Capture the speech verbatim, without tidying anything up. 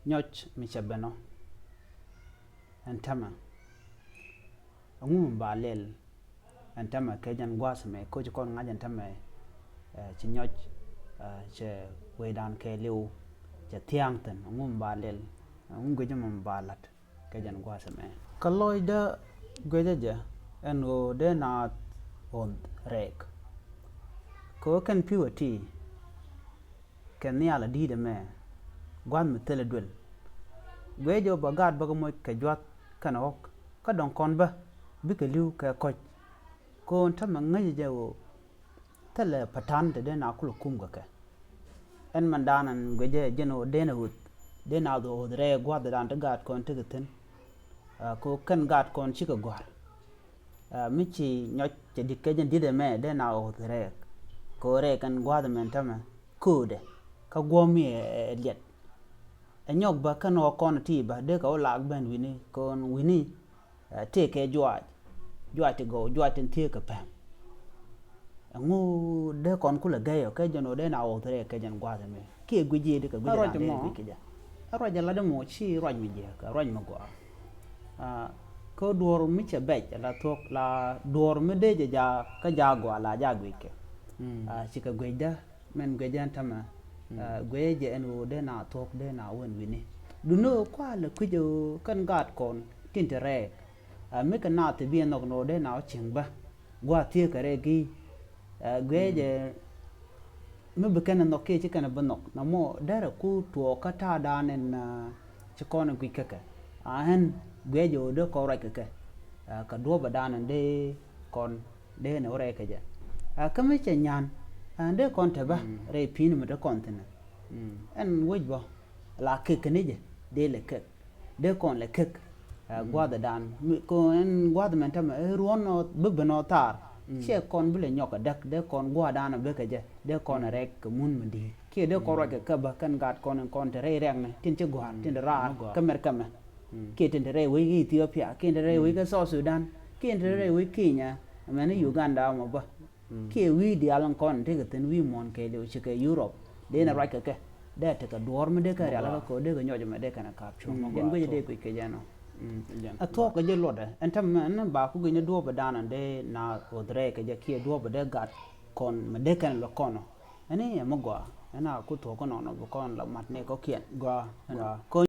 Nyɔc mi cɛ ben ɔ ɛn tämɛ. Ɛŋu mi ba lɛl ɛn tämɛ kɛ jɛn gua̱a̱th ɛmɛ, koci kɔn ŋa̱c ɛn tämɛ. Ci nyɔc, cɛ wecdan kɛɛliw, cɛ thia̱a̱ŋ thi̱n. Ɛŋu mi ba lɛl, ɛŋu guic mi ba la̱t kɛ jɛn gua̱a̱th ɛmɛ? Kä lɔcdä guecä jɛ ɛn ɣöö dee naath ɣöth rɛɛk. Kɛ ɣöö kɛn pi̱w ɛ ti kɛ nhial ɛ di̱i̱t ɛmɛ, gua̱a̱th mi thilɛ duël. Guic jɛ ɣöö bɛ gaat bä kɛ moc kɛ jua̱th kɛnɛ ɣɔ̱k, kä dɔ̱ŋ kɔn bä bikɛ li̱w kɛ kɔ̱c. Kɛ ɣöö ɛn tämɛ ŋäcɛ jɛ ɣöö thilɛ pa̱ta̱n te dee na kulɛ kum kɛ kɛ. Ɛn mɛndan ɛn guic jɛ jɛn ɣöö dee na ɣöth, dee na ɣöth rɛɛk gua̱a̱thdan ti gaat kɔn tekɛ thi̱n. Kɛ ɣöö kɛn gaat kɔn cikɛ gɔ̱a̱r. Mi ci nyɔc cɛ di̱t kɛ jɛn di̱t ɛmɛ dee na ɣöth rɛɛk. Kɛ ɣöö rɛɛk ɛn gua̱a̱th ɛmɛ ɛn tämɛ köödɛ kä guɔ̱m mi ɛ liɛt. Ɛ nyɔk bä kɛn ɣɔ̱k kɔn ti bä dee kɛ wä laak ben wi̱ni kɔn wi̱ni. Tëëkɛ juaac, juaac ti gɔw, juaac tin thiee kɛ pɛm. Ɛŋu dee kɔn kulɛ gɛy ɔ kɛ jɛn ɔ dee na ɣɔth rɛɛk kɛ jɛn gua̱a̱th ɛmɛ kiɛ guic jiëëdi kɛ guic ɛ ruac ɛmɔ. Ɛ ruac ɛla dee mɔ ci ruac mi jiɛk, ruac mi gɔaa. Kä duɔr mi cɛ bɛc la thuɔ̱k la duɔr mi dee jɛ ja kä ja gɔaa la ja guic kɛ. Cikɛ guic dä mɛn guic jɛ ɛn tämɛ. Guic jɛ ɛn ɣöö dee na thuɔ̱k dee na wen wi̱ni. Duni ɣöö kualɛ kui̱c ɣöö kɛn gaat kɔn tin te rɛɛk. Mi kɛ naath ti bi ɛ nhɔk ni ɣöö dee na wä cieŋ bä gua̱a̱th thiee kɛ rɛɛk i̱. Guic jɛ mi bi kɛn ɛ nhɔk kiɛ ci kɛn ɛ bi nhɔk na mɔ derɛ ku tuɔɔk kä ta̱a̱dan ɛn ci kɔn ɛ guic kä kɛ. A ɣän guic jɛ ɣöö dee kɔn ruac kɛ kɛ kɛ duɔ̱ɔ̱pädan ɛn dee kɔn dee ni wä rɛy kɛ jɛ. Kä mi cɛ nyan dee kɔn te bä rɛy pi̱i̱n mi te kɔn thi̱n. Ɛn wec bä la kek kɛ ni jɛ dee lɛ kek dee kɔn lɛ kek. Gua̱thdan kɔn ɛn gua̱th mɛn tämɛ ruɔ̱n nɔ bi ben nɔ thaar. Ciɛ kɔn bi lɛ nyɔk kɛ däk dee kɔn gua̱dan bek kɛ jɛ dee kɔn rɛk kɛ mun mi di̱i̱t kiɛ dee kɔn ruac kɛ kä bä kɛn gat kɔn in kɔn te rɛy rɛk ni tin ci gua̱a̱r tin te raar kä mɛr kä mɛ. Kiɛ tin te rɛy wec kä Ethiopia kiɛ tin te rɛy wec kä South Sudan kiɛ tin te rɛy wec Kenya. Mɛn ni Uganda mɔ bä kiɛ wi̱i̱ diaal in kɔn tekɛ thi̱n wi̱i̱ muɔ̱n kɛɛliw cikɛ Europe dee ni ruac kɛ kɛ. Dee tekɛ duɔ̱ɔ̱r mi dee kɛ rial kä kɛ dee kɛ nyɔc mɛ dee kɛn ɛ ka̱p cuɔ̱ŋ mɛ gua̱a̱r dee kui̱c kɛ jɛ nɔ. Ɛ thuɔ̱k kɛ jɛ luɔtdɛ ɛn tämɛ ɛn ba ku gui̱ny ni duɔ̱ɔ̱p ɛ da̱a̱n ɛn dee na ɣöth rɛɛk kɛ jɛ kiɛ duɔ̱ɔ̱p ɛ dee gat kɔn mɛ dee kɛn lɔ kɔn ɔ. Ɛn i̱ ɛmɛ gɔaa ɛn a ku thuɔ̱k kä nɔnɔ bi kɔn la mat ni kɔ̱kiɛn. Gɔaa, gɔaa.